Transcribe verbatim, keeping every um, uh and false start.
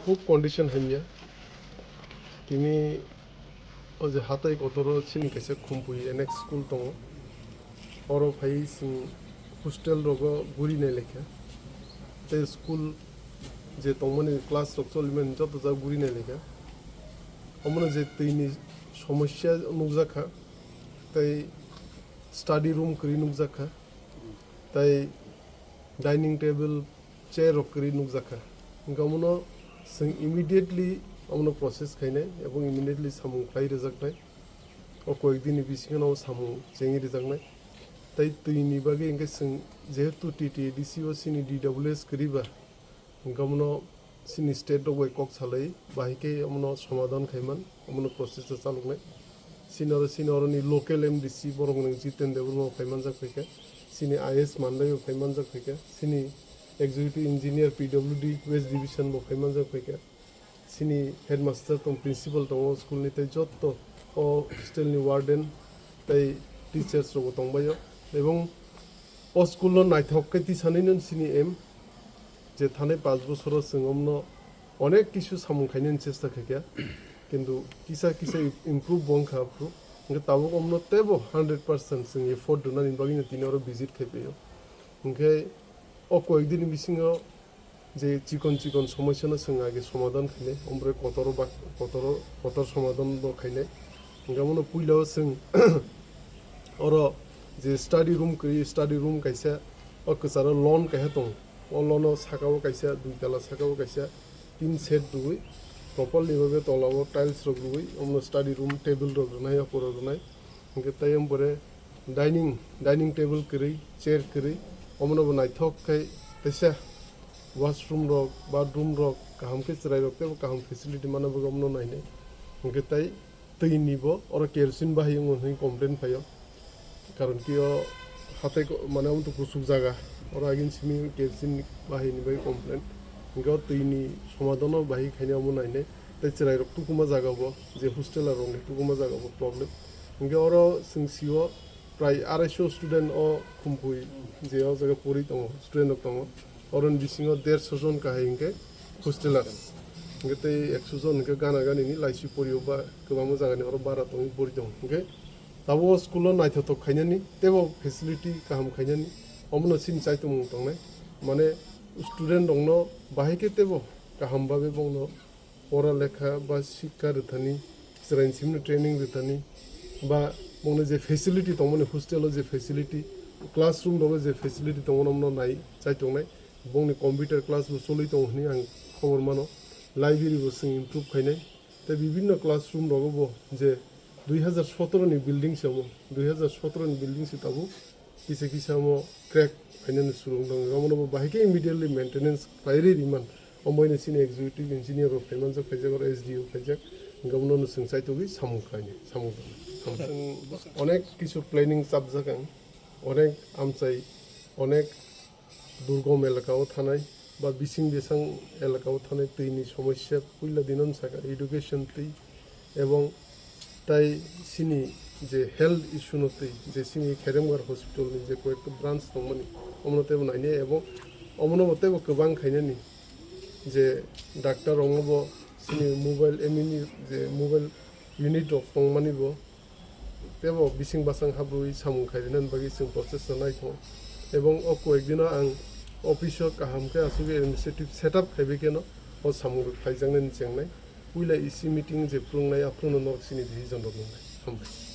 Khub condition hamya. Tini o je hatai kotoro chini kaisa Khumpui N X school tongo. Oro phai chwng hostel rogo guri nai lekha. Tei school je tongmani class rok cholimani joto jak guri nai lekha. Omono je twi ni somosya nukjak kha. Tei study room kwrwi nukjak kha. Tei dining table, chair rok kwrwi nukjak kha. Hwnkhe omono chwng immediately omono process khainai ebong immediately samung khlai rwjaknai. O koyek dini bisingo samung chengwi rwjaknai. Tei twi ni bagwi hwnkhe chwng jehetu T T A D C o chini D W S kwrwi ba, hwnkhe omono chini state rok bai kok salai, bahai khe omono somadhan khaiman, omono process o chaloknai. Chini oro, chini oroni local M D C borok nwng Jiten Debbarma bo phaimanjak phaikha, chini I S Mandai bo phaimanjak phaikha, chini executive engineer P W D West Division bo phaimanjak phaikha, chini headmaster tong, principal tongo school ni, tei jotto o hostel ni warden tei teachers rok bo tongbaio, ebong o school no naithok khe tisanino chini aim. Je thanai panch bosoro chwng omno onek kisu samung khainani chesta khaikha, kintu kisa kisa improve bo wngkha aphuru. Hwnkhe tabuk omno teibo hundred percent chwng effort rwnani bagwino tini oro visit khaipaio. Hwnkhe o koyek dini bisingo je chikon chikon somosyano chwng age somadhan khainai, omo bai kotoro ba, kotoro, kotor somadhan bo khainai. Hwnkhe omono puila o chwng oro je study room kwrwi, study room kaisa o kwcharo lawn kaisa tongo. O lawn o saka o kaisa, dui tala saka o kaisa tin set rwui, properly bhabe tola o tiles rok rwui, omono study room table rok rwnai, aphuru rwnai. Hwnkhe tei omo pore dining, dining table kwrwi, chair kwrwi, omono bo naithok khe teisa washroom rok, bathroom rok kaham khe chwrai rok teibo kaham facility mana bagwi omono nainai. Hwnkhe tei twi ni bo oro kerosene bahai wngo hinwi complain phaio. Karon ki o hatai ko-, mane omo to kuchuk jaga, oro agin simi kerosene bahai ni bai complain. Hwnkhe o twi ni somadhan o bahai khaina omo nainai. Tei chwrai rok tukuma jaga bo, je hostel rok ni tukuma jaga bo problem. Hwnkhe oro chwng sio prai arai so student o Khumpui je o jaga pori tongo, student rok tongo. Oroni bisingo derso jon kahai hwnkhe hostelers. Hwnkhe tei ekso jon hwnkhe gana gani ni laisi porio ba kwbangma jaga ni oro bara tongwi pori tongo. Hwnkhe tabuk o school o naithothok khainani, teibo facility kaham khainani, omono chini chaitomung tongnai. Mane student rokno bahai khe teibo kaham bagwi bongno pora lekha ba sikha rwthani, chwraini simi training rwthani, ba bongni je facility tongmani, hostel o je facility, classroom rogo je facility tongmani, omono nai chai tongnai. Bongni computer class bo choli tongo hwnwi ang khobor mano, library bo chwng improve khainai, tei bibinno classroom rogo bo je dui hazar sotoro ni building se omo, dui hazar sotoro ni building se tabuk kisa kisa omo crack phainani surung tongo, omono bo bahai khe immediately maintenance khlai rwi rwman. Omoino chini executive engineer rok phaimanjak, khaijak oro S D O khaijak, hwnkhe omono chwng chaitogwi samung khlainai, samung tangwi. Chwng onek kisu planning chapjak ang, onek amchai, onek durgom elaka o thanai ba bising bisang elaka o thanai twi ni somosya puila dino sakha education twi, ebong tai chini je health issue no twi je chini Kheremgar hospital ni je koyekta branch tongmani, omono teibo nainai ebong omono bo teibo kwbang khainani je doctor rokno bo chini mobile M E ni je mobile unit rok tongmani bo teibo bising basang habrwi samung khai rinani bagwi chwng process no nai tongo. Ebong o koyek dino ang office o kaham khe asugwi administrative setup khaibai kheno o samung rok khaijaknani chengnai. Puila E C meeting je phwrwngnai, aphuru no norok chini decision rok nwngnai. Hambai.